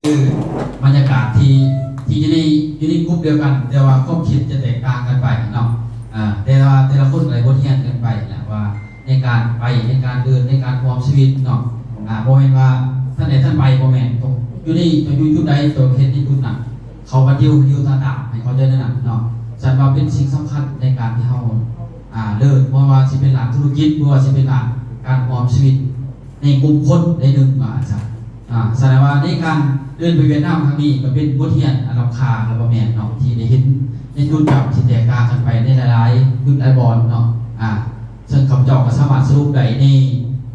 ຄືບັນຍາກາດທີ່ ທີ່ຢູ່ໃນ ຢູ່ໃນກຸ່ມດຽວກັນ ແຕ່ວ່າຄວາມຄິດຈະແຕກຕ່າງກັນໄປເນາະ. ອາ ແຕ່ວ່າແຕ່ລະຄົນກໍໄດ້ບົດຮຽນກັນໄປແຫຼະວ່າ ໃນການໄປ ໃນການເດີນ ໃນການຮ່ວມຊີວິດເນາະ. ອາ ບໍ່ແມ່ນວ່າທ່ານໃດທ່ານໄປ ບໍ່ແມ່ນ ຕ້ອງຢູ່ໃນ ຕ້ອງຢູ່ຈຸດໃດ ຕ້ອງເຮັດໃນຈຸດນັ້ນ. ເຂົາກໍດິວ ດິວຕາຕາມໃຫ້ເຂົ້າໃຈແນວນັ້ນເນາະ. ສັນວ່າເປັນສິ່ງສຳຄັນໃນການທີ່ເຮົາ ອາ ເດີນ ບໍ່ວ່າຊິເປັນດ້ານທຸລະກິດ ບໍ່ວ່າຊິເປັນດ້ານການຮ່ວມຊີວິດ ໃນກຸ່ມຄົນໃດໜຶ່ງວ່າຊັ້ນ. ອາ ສະນັ້ນວ່າໃນການເດີນໄປຫວຽດນາມຄັ້ງນີ້ ກໍເປັນບົດຮຽນອັນລ້ຳຄ່າ ແລະ ບໍ່ແມ່ນເນາະ ທີ່ໄດ້ເຫັນໃນຈຸດຈັບທີ່ແຕກຕ່າງກັນໄປໃນຫຼາຍໆຈຸດຫຼາຍບ່ອນເນາະ. ອາ ເຊິ່ງຂ້າພະເຈົ້າກໍສາມາດສະຫຼຸບໄດ້ໃນ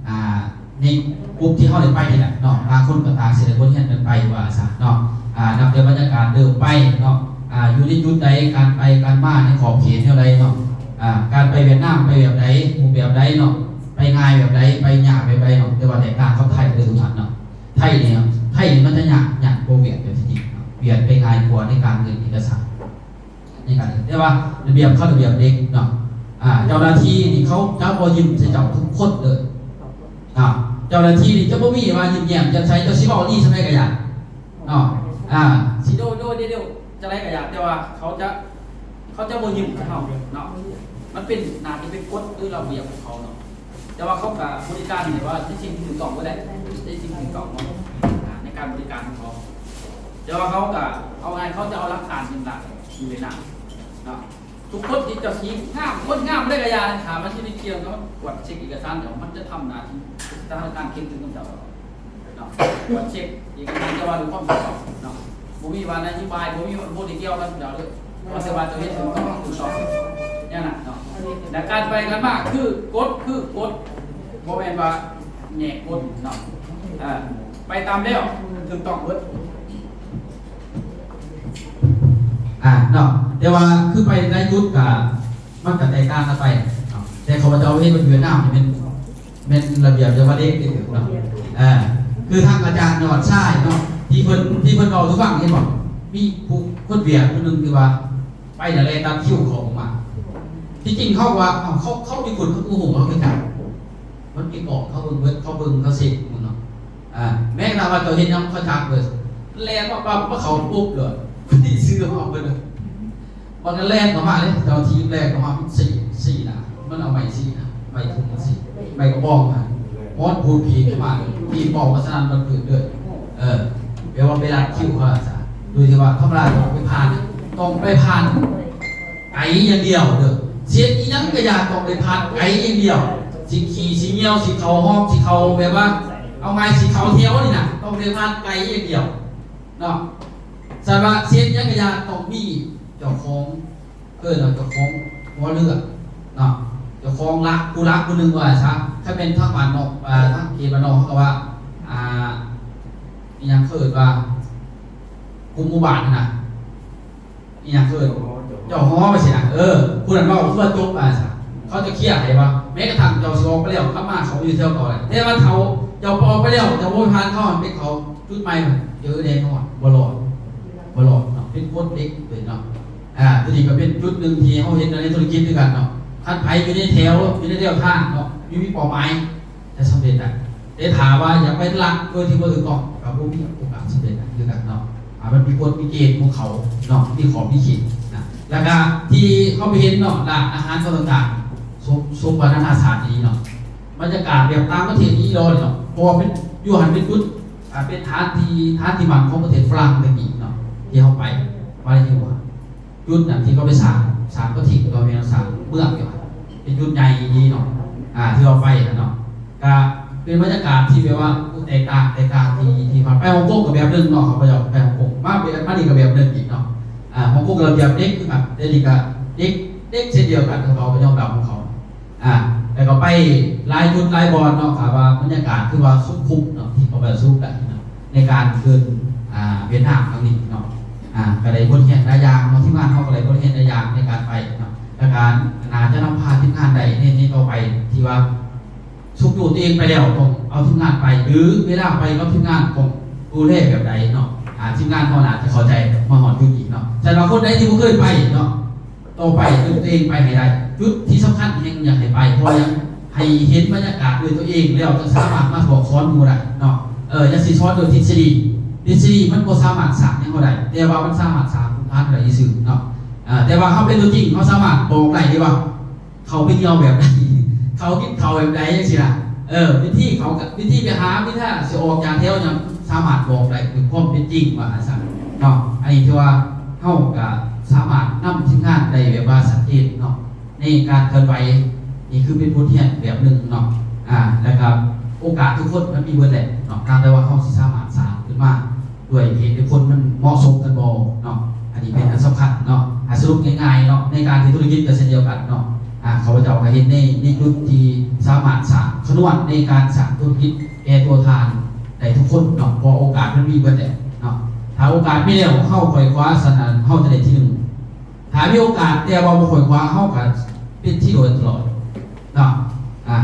ອາ ໃນກຸ່ມທີ່ເຮົາໄດ້ໄປນີ້ແຫຼະເນາະ. ຕ່າງຄົນກໍຕ່າງຊິໄດ້ບົດຮຽນກັນໄປວ່າຊັ້ນເນາະ. ອາ ນັບແຕ່ບັນຍາກາດເດີນໄປເນາະ ອາ ຢູ່ໃນຈຸດໃດ ການໄປການມາໃນຂອບເຂດແນວໃດເນາະ. ອາ ການໄປຫວຽດນາມໄປແບບໃດ ຮູບແບບໃດເນາະ. ໄປງ່າຍແບບໃດ ໄປຍາກແບບໃດເນາະ. ແຕ່ວ່າແຕກຕ່າງກັບໄທເດີ ທຸກທ່ານເນາະ. ໄທນີ້ ໄທນີ້ມັນຈະຍາກ ຍາກກວ່າຫວຽດແບບທີ່ຈິງເນາະ. ຫວຽດໄປງ່າຍກວ່າໃນການເງິນເອກະສານ ໃນການ ແຕ່ວ່າລະບຽບເຂົາລະບຽບເດັກເນາະ. ອາ ເຈົ້າໜ້າທີ່ນີ້ເຂົາຈະບໍ່ຍິ້ມໃສ່ເຈົ້າທຸກຄົນເລີຍເນາະ. ເຈົ້າໜ້າທີ່ນີ້ຈະບໍ່ມີວ່າຍິ້ມແຍ້ມແຈ່ມໃສ ເຈົ້າຊິເວົ້າດີສ່ຳໃດກໍຢ່າເນາະ. ອາ ຊິໂດຍ ໂດຍ ໂດຍ ຈັ່ງໃດກໍຢ່າ ແຕ່ວ່າເຂົາຈະ ເຂົາຈະບໍ່ຍິ້ມໃສ່ເຮົາເນາະ. ມັນເປັນ ໜ້າຈະເປັນກົດ ຫຼື ລະບຽບຂອງເຂົາເນາະ. ແຕ່ວ່າເຂົາກໍບໍລິການໃຫ້ວ່າໃນສິ່ງທີ່ຖືກຕ້ອງເບິດແຫຼະ ໃນສິ່ງທີ່ຖືກຕ້ອງເນາະ ອາ ໃນການບໍລິການຂອງເຂົາ. ແຕ່ວ່າເຂົາກໍ ເອົາງ່າຍ ເຂົາຈະເອົາຫຼັກຖານເປັນຫຼັກຢູ່ໃນນັ້ນເນາະ. ທຸກຄົນທີ່ເຈົ້າຊິງາມ ຄົນງາມໃດກໍຢ່າ ຖ້າມັນຢູ່ໃນເຄື່ອງ ແລ້ວມັນກວດເຊັກເອກະສານແລ້ວ ມັນຈະທຳໜ້າທີ່ ສະຖານະການເຄັ່ງຕຶງຂອງເຈົ້າ ເນາະ. ກວດເຊັກເອກະສານ ແຕ່ວ່າດ້ວຍຄວາມຖືກຕ້ອງເນາະ. ບໍ່ມີວ່ານະໂຍບາຍ ບໍ່ມີ ບໍ່ໄດ້ກ່ຽວກັບເຈົ້າເດີ ວ່າແຕ່ວ່າເຈົ້າເຮັດຖືກຕ້ອງ ຖືກຕ້ອງແນວນັ້ນເນາະ. ແລະ ການໄປການມາຄືກົດ ຄືກົດ ບໍ່ແມ່ນວ່າແຫນກກົດເນາະ. ເອີ ໄປຕາມແລ້ວຖືກຕ້ອງເບິດ ອາ ເນາະ. ແຕ່ວ່າຄືໄປຫຼາຍຈຸດກະ ມັນກໍແຕກຕ່າງກັນໄປເນາະ. ແຕ່ຂ້າພະເຈົ້າເຫັນວ່າຢູ່ຫວຽດນາມນີ້ແມ່ນ ແມ່ນລະບຽບ ແຕ່ວ່າເດັກເນາະ. ເອີ ຄືທາງອາຈານຍອດຊາຍເນາະ ທີ່ເພິ່ນ ທີ່ເພິ່ນເວົ້າສູ່ຟັງ ເຫັນບໍ່ ມີຜູ້ຄົນຫວຽດຜູ້ໜຶ່ງທີ່ວ່າໄປແລ້ວແລ່ນຕັດຄິວເຂົາອອກມາ. ທີ່ຈິງເຂົາວ່າ ເອົາ ເຂົາ ເຂົາຢູ່ພຸ້ນ ເຂົາກໍຮູ້ ເຂົາຄືກັນ ມັນມີກ້ອງ ເຂົາເບິ່ງເບິດ ເຂົາເບິ່ງ ເຂົາເຊັກໝົດເນາະ. ອາ ແມ້ກະທັ່ງວ່າເຈົ້າເຮັດຫຍັງ ເຂົາຈັກເບິດ ແລ່ນມາປັບ ມາເຂົ້າປຸບເລີຍ ນີ້ຊື່ເຮົາເບິດເລີຍ. ມັນກໍແລ່ນເຂົ້າມາເດ້ ເຈົ້າທີ່ແລ່ນເຂົ້າມາ ມັນຊີ້ ຊີ້ນະ ມັນເອົາໄມ້ຊີ້ນະ ໄມ້ທຸ່ມຊີ້ ໄມ້ກະບອງນະ ຮອດພູດຜີເຂົ້າມາ ທີ່ເວົ້າວ່າສະນັ້ນມັນເກີດເລີຍ. ເອີ ແປວ່າໄປລັດຄິວເຂົາຊະ ໂດຍທີ່ວ່າທຳມະດາຕ້ອງໄປຜ່ານ ຕ້ອງໄປຜ່ານໄກຢ່າງດຽວເດີ ຊິເຮັດອີ່ຫຍັງກໍຢ່າ ຕ້ອງໄປຜ່ານໄກຢ່າງດຽວ. ຊິຂີ້ ຊິຍ່ຽວ ຊິເຂົ້າຫ້ອງ ຊິເຂົ້າແບບວ່າ ເອົາງ່າຍ ຊິເຂົ້າແຖວນີ້ນະ ຕ້ອງໄປຜ່ານໄກຢ່າງດຽວເນາະ. ສະນັ້ນວ່າຊິເຮັດຫຍັງກໍຢ່າ ຕ້ອງມີເຈົ້າຂອງ ເອີ້ນວ່າເຈົ້າຂອງຫົວເຮືອເນາະ ເຈົ້າຂອງຫຼັກ ຜູ້ຫຼັກຜູ້ໜຶ່ງວ່າຊະ. ຄັນແມ່ນທາງບ້ານນອກ ເອີ ທາງເຂດບ້ານນອກເຂົາກໍວ່າ ອ່າ ອີ່ຫຍັງເຂົາເອີ້ນວ່າ ກຸ່ມໝູ່ບ້ານຫັ້ນນະ ອີ່ຫຍັງເຂົາເອີ້ນ ເຈົ້າຫໍ ວ່າຊີ້ນະ. ເອີ ຜູ້ນັ້ນເວົ້າຄືວ່າຈົບວ່າຊະ ເຂົາຈະເຄລຍໃຫ້ວ່າ ແມ້ກະທັ່ງເຈົ້າຊິອອກໄປແລ້ວ ກັບມາເຂົາຢູ່ແຖວເກົ່າແຫຼະ ແຕ່ວ່າເຂົາ ເຈົ້າອອກໄປແລ້ວ ເຈົ້າບໍ່ໄປຜ່ານເຂົາ ເປັນເຂົາ ຈຸດໃໝ່ມັນເຈີແນ່ນອນ ບໍ່ລອດ ບໍ່ລອດເນາະ ເປັນກົດເດັກເລີຍເນາະ. ອາ ຕົວນີ້ກໍເປັນຈຸດໜຶ່ງທີ່ເຮົາເຫັນໃນທຸລະກິດຄືກັນເນາະ ຄັນໃຜຢູ່ໃນແຖວ ຢູ່ໃນແນວທາງເນາະ ຢູ່ມີເປົ້າໝາຍ ຈະສຳເລັດໄດ້ ແຕ່ຖ້າວ່າຢາກໄປລັກໂດຍທີ່ບໍ່ຖືກຕ້ອງ ກໍບໍ່ມີໂອກາດສຳເລັດໄດ້ຄືກັນເນາະ. ອາ ມັນມີກົດມີເກນຂອງເຂົາເນາະ ມີຂອບມີເຂດນະ ແລ້ວກໍທີ່ເຮົາໄປເຫັນເນາະ ຮ້ານອາຫານຕ່າງໆ ສົມ ສົມວ່ານານາຊາດດີເນາະ ບັນຍາກາດແບບຕ່າງປະເທດອີ່ຫຼີເນາະ ເພາະວ່າເປັນ ຢູ່ຫັ້ນເປັນຈຸດ ອ່າ ເປັນຖານທີ່ ຖານທີ່ໝັ້ນຂອງປະເທດຝຣັ່ງແຕ່ກີ້ເນາະ ທີ່ເຮົາໄປ ໄປຢູ່ຫັ້ນ ຈຸດນັ້ນທີ່ເຂົາໄປສ້າງ ສ້າງປະເທດ ກໍແມ່ນສ້າງເມືອງຢູ່ຫັ້ນ ເປັນຈຸດໃຫຍ່ດີເນາະ ອ່າ ທີ່ເຮົາໄປຫັ້ນເນາະ. ກະເປັນບັນຍາກາດທີ່ແບບວ່າ ໂອ້ ແຕກຕ່າງ ແຕກຕ່າງທີ່ ທີ່ວ່າໄປຮົອງກົງກໍແບບໜຶ່ງເນາະ ຂ້າພະເຈົ້າໄປຮົອງກົງ ມາແບບ ມານີ້ກໍແບບໜຶ່ງອີກເນາະ. ອ່າ ຮົອງກົງກໍລະບຽບເດັກຄືກັນ ແຕ່ນີ້ກໍເດັກ ເດັກເຊັ່ນດຽວກັນ ເຂົາກໍຍອມຮັບຂອງເຂົາ. ອາ ແລ້ວກໍໄປຫຼາຍຈຸດຫຼາຍບ່ອນເນາະ ຖ້າວ່າບັນຍາກາດຄືວ່າສຸດຄຸ້ມເນາະ ທີ່ເຂົາໄປສະຫຼຸບໄດ້ເນາະ ໃນການເດີນ ອາ ຫວຽດນາມຄັ້ງນີ້ເນາະ. ອາ ກໍໄດ້ບົດຮຽນຫຼາຍຢ່າງເນາະ ທີມງານເຮົາກໍໄດ້ບົດຮຽນຫຼາຍຢ່າງໃນການໄປເນາະ ແລະ ກະໜ້າຈະນຳພາທີມງານໄດ້ໃນ ໃນຕໍ່ໄປ ທີ່ວ່າຊຸກຍູ້ຕົວເອງໄປແລ້ວ ຕ້ອງເອົາທີມງານໄປ ຫຼື ເວລາໄປກັບທີມງານຕ້ອງດູແລແບບໃດເນາະ. ອາ ທີມງານເຮົາໜ້າຈະເຂົ້າໃຈ ມາຮອດຈຸດນີ້ເນາະ. ສຳລັບຄົນໃດທີ່ບໍ່ເຄີຍໄປເນາະ ຕ້ອງໄປ ເອົາຕົວເອງໄປໃຫ້ໄດ້. ຈຸດທີ່ສຳຄັນແຮງຢາກໃຫ້ໄປ ເພາະວ່າຢາກໃຫ້ເຫັນບັນຍາກາດດ້ວຍຕົວເອງ ແລ້ວຈະສາມາດມາບອກສອນໝູ່ໄດ້ເນາະ. ເອີ ຢ່າຊິສອນໂດຍທິດສະດີ ທ ທິດສະດີມັນບໍ່ສາມາດສ້າງຫຍັງເຮົາໄດ້ ແຕ່ວ່າມັນສາມາດສ້າງພື້ນຖານເຮົາໄດ້ຊື່ໆເນາະ. ເອີ ແຕ່ວ່າເຮົາເປັນຕົວຈິງ ເຮົາສາມາດບອກໄດ້ເດ້ວ່າ ເຂົາໄປທ່ຽວແບບໃດ ເຂົາກິນເຂົ້າແບບໃດ ຈັ່ງຊີ້ນະ. ເອີ ວິທີເຂົາ ວິທີໄປຫາ ວິທີຊິອອກຈາກແຖວຫຍັງ ສາມາດບອກໄດ້ດ້ວຍຄວາມເປັນຈິງ ວ່າຊັ້ນເນາະ. ອັນນີ້ຖືວ່າເຮົາກະສາມາດນຳທີມງານໄດ້ແບບວ່າຊັດເຈນເນາະ ໃນການເຄື່ອນໄຫວ. ນີ້ຄືເປັນບົດຮຽນແບບໜຶ່ງເນາະ. ອາ ແລ້ວກະໂອກາດທຸກຄົນມັນມີເບິດແຫຼະເນາະ ຕາມແຕ່ວ່າເຮົາຊິສາມາດສ້າງຂຶ້ນມາ ດ້ວຍເຫດດ້ວຍຜົນມັນເໝາະສົມກັນບໍ່ເນາະ. ອັນນີ້ເປັນອັນສຳຄັນເນາະ. ອາ ສະຫຼຸບງ່າຍໆເນາະ ໃນການເຮັດທຸລະກິດກໍເຊັ່ນດຽວກັນເນາະ. ອາ ຂ້າພະເຈົ້າກໍເຮັດໃນ ໃນຈຸດທີ່ສາມາດສ້າງຂະນວນໃນການສ້າງທຸລະກິດແກ່ຕົວທ່ານໄດ້ທຸກຄົນເນາະ ເພາະໂອກາດມັນມີເບິດແຫຼະເນາະ. ຖ້າໂອກາດມີແລ້ວ ເຮົາໄຂວ່ຄວ້າ ສະນັ້ນເຮົາຈະໄດ້ທີໜຶ່ງ. ຖ້າມີໂອກາດແຕ່ວ່າບໍ່ໄຂວ່ຄວ້າ ເຮົາກໍເປັນທີໂດຍຕະຫຼອດເນາະ. ອາ